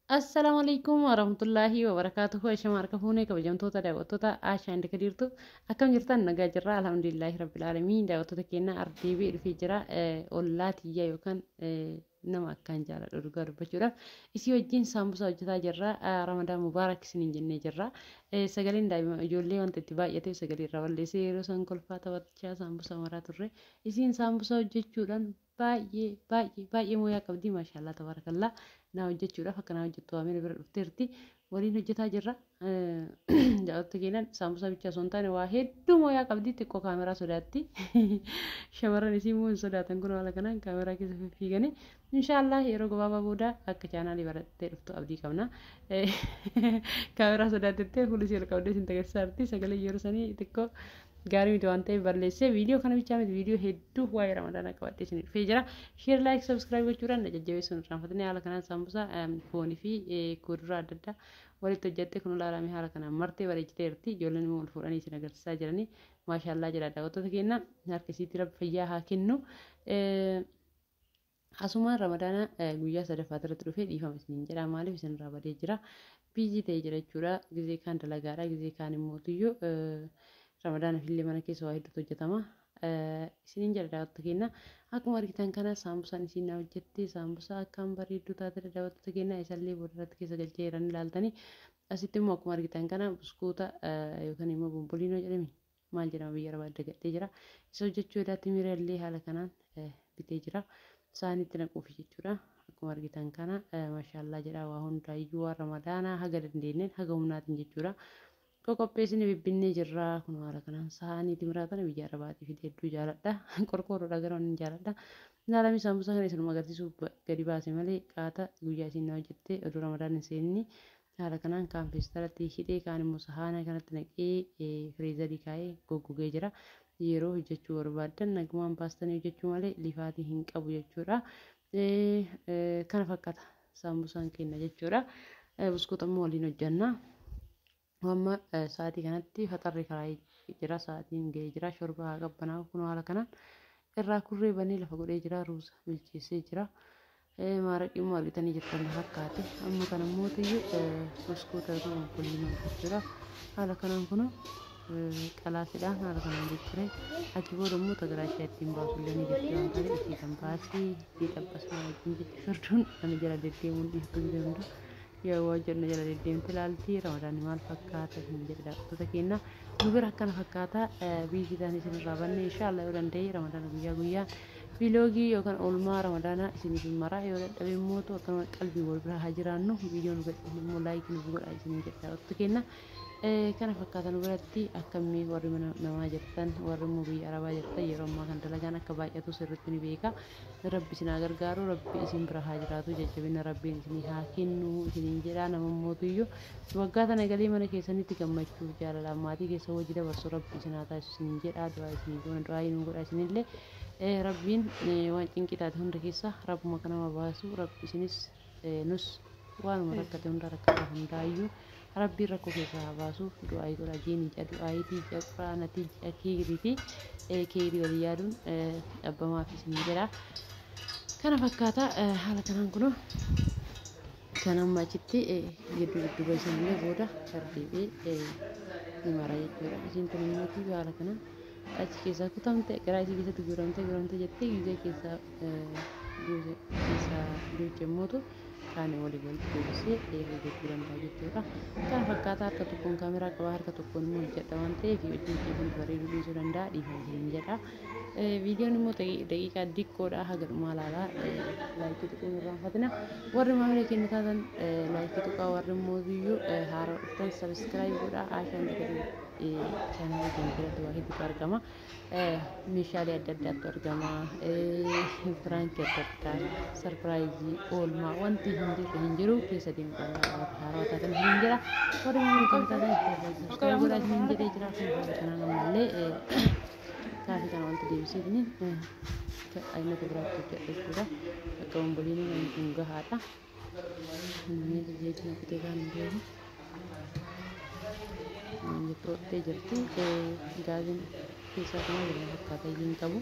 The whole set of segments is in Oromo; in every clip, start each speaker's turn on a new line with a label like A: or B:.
A: Assalaamu alaikum warahmatullaahi wabarakaatuhu. Ashama harka fuunee kabajamtoota daawwattoota Aashaa Inda Kadiirtu, akkam jirtan? Nagaa jirra, alhamdulillaahi rabbil aalamiin. Daawwattoota keenya, ardeebi'ee dhufee jira. Ollaa tiyyaa yookaan nama akkaan jaaladhu, dhugaa dubbachuudhaaf isii wajjin saambusaa hojjetaa jirra. Ramadaan mubaarak isiniin jennee jirra. Sagaleen daa'ima ijoollee wanta itti baay'ateef sagalee irraa balleessee, yeroo isaan kolfaa taphachaa saambusaa maraa turre. Isiin saambusaa hojjechuudhaan baay'ee baay'ee baay'ee mooyaa qabdi, maashaallah tabaarakallaa. Naa hojjechuudhaaf akka naa hojjettu waamina bira dhufteerti, waliin hojjetaa jirra. Daawwattoota keenyaan, saambusaa bichaa osoo hin taane waa hedduu mooyaa qabdi. Xiqqoo kaameraa sodaatti. Shamarran isii immoo hin sodaatan. Kun haala kanaan kaameraa keessa fiffiiganii, inshaallah yeroo gabaabaa booda akka chaanaalii barattee dhuftu abdii qabna. Kaameraa sodaattettee fuula ishee ol qabdee isin agarsiisaa. Sagalee yeroo sanii xiqqoo gaarii miti waan ta'eef balleessee. Viidiyoo kana bichaa miti, viidiyoo hedduu waa'ee Ramadaanaa qabadhee isin dhufee jira. Share, like, subscribe gochuudhaan na jajjabeessuun irraanfatanii. Haala kanaan saambusaa foonii fi kuduraa adda addaa walitti hojjattee, kun ilaalame haala kanaan martee bareechiteerti. Ijoolleen immoo ol fuudhanii isin agarsiisaa jiranii, maashaallaa jedha. Daawwattoota keenya, harka isiitti Rabbi fayyaa haa kennu. Asumaan Ramadaana guyyaa sadaffaa irratti dhufee dhiifama isiniin jedha. Maaliif isinirraa badee jira? Busy ta'ee jira jechuudha. Gizee kaan dalagaadha, gizee kaan immoo tuyyuu Ramadaana fillee mana keessa waa hedduutu hojjetama. Isiniin jedha daawwattoota keenya. Akkuma argitan kana saambusaan isiin na hojjette saambusaa akkaan bareedduu taatedha, daawwattoota keenya. Isallee booda irratti keessa galchee jiran ilaaltanii. Asitti immoo akkuma argitan kana buskuuta yookaan immoo bomboliinoo jedhame, maal jedhama biyya arabaa, dagadhee jira. Isa hojjechuu edaatti miira illee haala kanaan bitee jira. Saanitti naquufi jechuudha. Akkuma argitan kana maashaallaa jedha. Waa hundaayyuu waan Ramadaanaa haga dandeenyeen haga humnaatiin jechuudha. Qoqopheessine bibbinnee jirra. Kun haala kanaan saanii timiraa tana biyya arabaatii fide, hedduu jaaladha. Qorqoorroodha garuu inni jaaladha. Ilaalami, saambusaa kana isinuma agarsiisuuf gadi baase malee qaata guyyaa isin na hojjette oduu Ramadaan hin seenini haala kanaan kaan feestaalatti hidhee, kaan immoo sahaana kanatti naqee freezerii kaa'ee goggogee jira. Yeroo hojjechuu barbaaddan nagumaan baastanii hojjechuu malee lifaatii hin qabu jechuudha. Kana fakkaata saambusaan keenya jechuudha. Buskuuta immoo waliin hojjenna. Amma sa'aatii kanatti faxarri karaa jira, sa'aatiin ga'ee jira, shorba haa qabbanaa'u. Kun haala kanaan irraa kurree banee lafa godhee jira, ruuza bilcheessee jira. Maaraqii immoo argitanii jirtan na fakkaate. Amma kana mootiyyuu buskuuta yookaan obbolii jechuudha. Haala kanaan kun qalaasidhaan haala kanaan jechuudha. Achi booda immoo tagaraachaa ittiin baasullee ni jirti waan ta'eef isii kan baasii itti xabbasuu wajjin jechuudha. Farduun ana jala deddeemuun dhiiftuu gisee hunda. Yoo hojjennu jala deddeemte ilaalti. Ramadaanni maal fakkaata isin jedhe, daawwattoota keenya? Nu bira akkana fakkaata. Busy ta'anii isinirraa banne. Inshaallah yoo danda'e Ramadaana guyyaa guyyaa vlogii yookaan oolmaa Ramadaanaa isiniif hin maraa. Yoo dadhabe immoo akkanuma qalbii wal bira haa jiraannu. Viidiyoo nu gadhiifne immoo like nu godhaa isinii jedhe, daawwattoota keenya. Kana fakkaata nu biratti. Akkamii warri mana namaa jirtan, warri immoo biyya arabaa jirtan? Yeroo ammaa kan dalagaan akka baay'atu sirriitti ni beeka. Rabbi isin haa gargaaru, Rabbi isin bira haa jiraatu, jajjabina Rabbiin isinii haa kennu isiniin jedha. Nama mootuyyuu waggaa tana galee mana keessanitti gammachuuf jaalalaan maatii keessa wajji dabarsu Rabbi isin haa taasisu isiniin jedha. Du'aa isinii goona, du'aa inuu godha isinillee. Rabbiin waan cinqii taate hunda keessa Rabbuma kan nama baasu, Rabbi isinis nus waanuma rakkate hunda, rakkata hundaayyuu Rabbiin rakkoo keessaa haa baasu. Du'aa godha. Jiini ji'a du'aayitii, ji'a quraanatii, ji'a keeriiti. Keerii walii yaaduun dhabbamaaf isin jedha. Kana fakkaata haala kanaan kunoo kan amma achitti gidduu gidduu isinillee booda tartiibee ni mara jechuudha. Isiin tun immoo haala kanaan achi keessaa kutamte, garaa isii keessatti guuramte guuramte jettee, gizee keessaa keessaa duuche mootu kaan walii walitti deebisee hojjechuu danda'a jechuudha. Kana fakkaata. Harka tokkoon kaameraa qaba, harka tokkoon immoo hojjedha waan ta'eef hojiin keessan bareeduu dhiisuu danda'a, dhiifama isiniin jedha. Viidiyoon immoo daqiiqaa diqqoodha, haga dhumaa ilaalaa, likeii tuquun irraanfatina. Warri maamila keenya taatan likeii tuqaa, warri immoo iyyuu haaraa dhuftan subscribe godhaa. Aashaan Dagarii chaanaalii keenya jalatti waa hedduutu argama. Meeshaalee adda addaatu argama. Prankii adda addaa, surpriseii, oolmaa, wanti hin jirre hin jiru. Keessa deemuudhaan warri haarawaa taatan hin jira. Warri maamila keenya taatan subscribe godhaa isiniin jedhee jira. Kun haala kanaan ammallee kaafii kana walitti deebiseetiin aynata biraatti hojjedha jechuudha. Akka bomboliinoo namni kun gahaadha. Namni zayitii naqutee kaan hin beeku. Waan jettu hodhee jirti. Gaaziin keessaa dhumaa jira fakkaata, iyyuu hin qabu.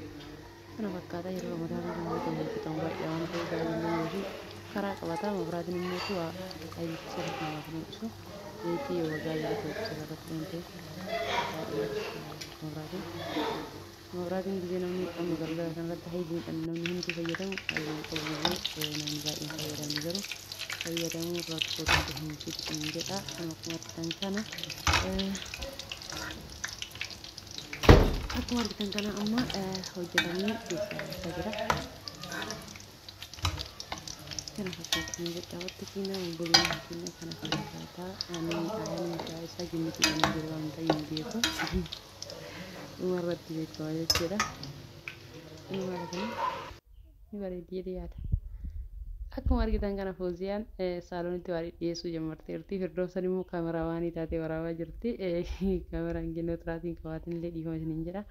A: Kana fakkaata. Yeroo Ramadaanaa kan wanta hojjetamu baay'ee waan ta'eef gaaziin yoosu Karaa qabata mabraatiin immoo waa ayitti sirriitti namaaf mul'isu. Zayitii yoo gaazii irratti irratti dhumte mabraatiin. Mabraatiin gisee namni amma galgala kanarratti haydiidhaan namni hundi fayyadamu haydii qabu malee namni baay'een fayyadamni garuu fayyadamuu rakkoo tokko hin fidu hin jedha. Kan akkuma argitan kana akkuma argitan kana amma hojjetamee keessa jira. Kana fakkaata jedha wanti keenya obboleeyyan keenya kana fakkaata. Ani ayaan maqaa isaa jimmitiidhaan jiru waan ta'eef hin beeku. Dhumarratti beekama jechuudha. Inni maal kana ni bareeddi jedhee yaada. Akkuma argitan kana Fooziyaan saaloonitti waa dhiyeessuu jalqabdeerti. Firdoofsan immoo kaameraa waan taatee waraabaa jirti. Kaameraan kennoo xiraatiin qabaatin illee dhiifama isiniin jedha.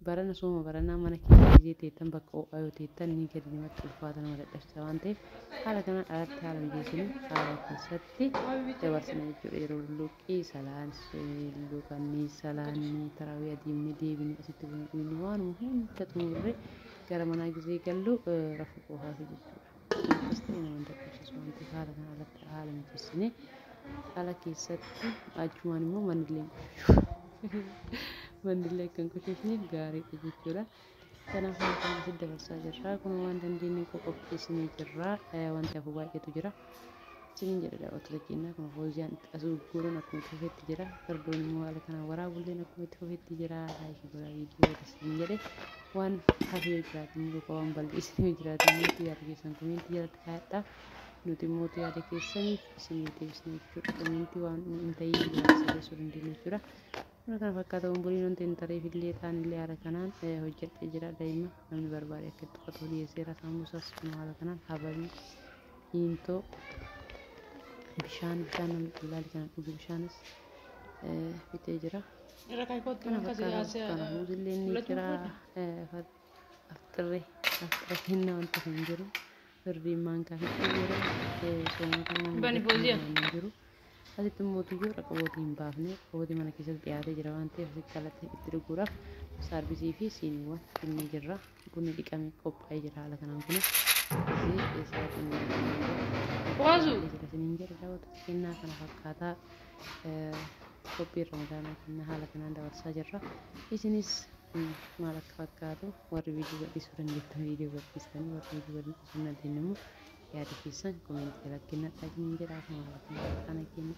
A: Barana sooma baranaa mana keessa gisee teettan bakka ho'aa yoo teettan ni gadi namatti ulfaata nama dadhabsiisa waan ta'eef haala kanaan alatti haala mijeessinu haala keessatti dabarsina jechuudha. Yeroo lulluuqqii salaan lulluuqannii salaannii tarawii adiimni deebinee asitti buna dhugni waanuma hunda xumurree gara manaa gisee gallu rafuu qofaafi jechuudha. Akkas ta'e nama dadhabsiisu waan ta'eef haala kana alatti haala mijeessinee haala keessatti achumaan immoo manni illee manni illee akka hin qoshoofneef gaariidha jechuudha. Kanaaf haala kana asitti dabarsaa jirra. Kun waan dandeenye qopheessinee jirra. Wanti hafu baay'eetu jira. Isiniin jedha daawwattoota keenya kun Fooziyaan as gurguruun akkuma itti fufetti jira. Firdoon immoo haala kanaan waraabulleen akkuma itti fufetti jira. Laayikii godhaa viidiyoo isiniin jedhe waan hafee jiraate immoo yookaan waan balleessinee jiraate immoo yaada keessan koomeentii jalatti kaa'adhaa. Nuti immoo yaada keessaniif isinii deebisna jechuudha. Koomeentii waan hin ta'in jiraate sirreessuu dandeenya jechuudha. Kana kana fakkaata omboliin wanti hin tareef illee ta'an illee haala kanaan hojjedhee jira. Daa'ima namni barbaade akka itti qotu dhiyeesseera. Saambusaas kun haala kanaan hababii, hiintoo, bishaan namni qullaalii kana dhugu bishaanis bitee jira. Kana fakkaata kana muuzillee ni jira. Afxirree afxira kennaa wanta hin jiru. Firdiin maankaa fixee jira. Sooma kana namni hin jiru. Asitti immoo tuyyuu raqabootii hin baafne raqabootii mana keessatti dhiyaatee jira waan ta'eef asitti alatti itti dhuguudhaaf saarbisii fi siiniiwwan finnee jirra. Bunni dhiqamee qophaa'ee jira haala kanaan kun jira isiniin jedha daawwattoota kennaa kana fakkaataa qophii ramadaanaa kennaa haala kanaan dabarsaa jirra. Isinis maal akka fakkaatu warri viidiyoo gadhiisuu dandeettan viidiyoo gadhiistanii warri viidiyoo gadhiisuu hin dandeenye immoo yaada keessan koomeentii jalatti kennadhaa isiniin jedha. Akkuma kana keenya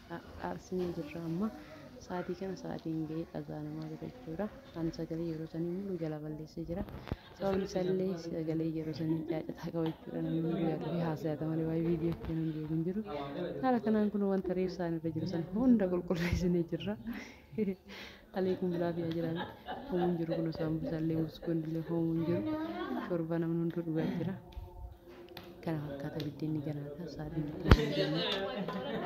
A: aarsinee jirra amma sa'aatii kana sa'aatiin ga'ee azaanamaa jira jechuudha. Ani sagalee yeroo sanii mul'u jala balleessee jira. Sababni isaallee sagalee yeroo sanii caacataa qaba jechuudha. Namni hunduu yaada fi haasa'ata malee waa'ee viidiyoo keenya hin beeku hin jiru. Haala kanaan kun wanta reef isaan irra jiru sana hunda qulqulleessinee jirra. Aleekum bilaafiyaa jiraan hoomuun jiru kun saambusaallee muskuunillee hoomuun jiru shorbaa namni hunduu dhugaa jira. Kana fakkaata biddeenni ganaata sa'aatiin biddeenni jennu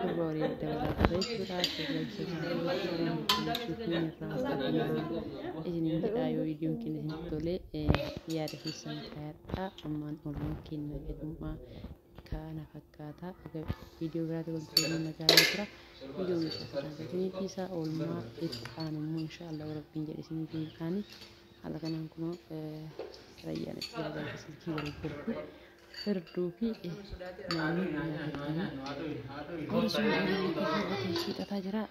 A: shorbaa horii dabalaa jira jechuudha. Isiniin jedhaa yoo viidiyoon keenya isinitti tole yaada keessan kaayadhaa. Ammaan oolmaan keenya jedhumaa kana fakkaata. Viidiyoo biraatti walitti deebiin nagaa tura. Viidiyoo meeshaa sanaa isinii dhiisaa oolmaa itti aanu immoo inshaallah rabbiin jedhe isinii deebi'aani. Haala kanaan kunoo rayyaan itti garagalte silkii walii firduu fi namni nyaata warri sun hidhataa jira.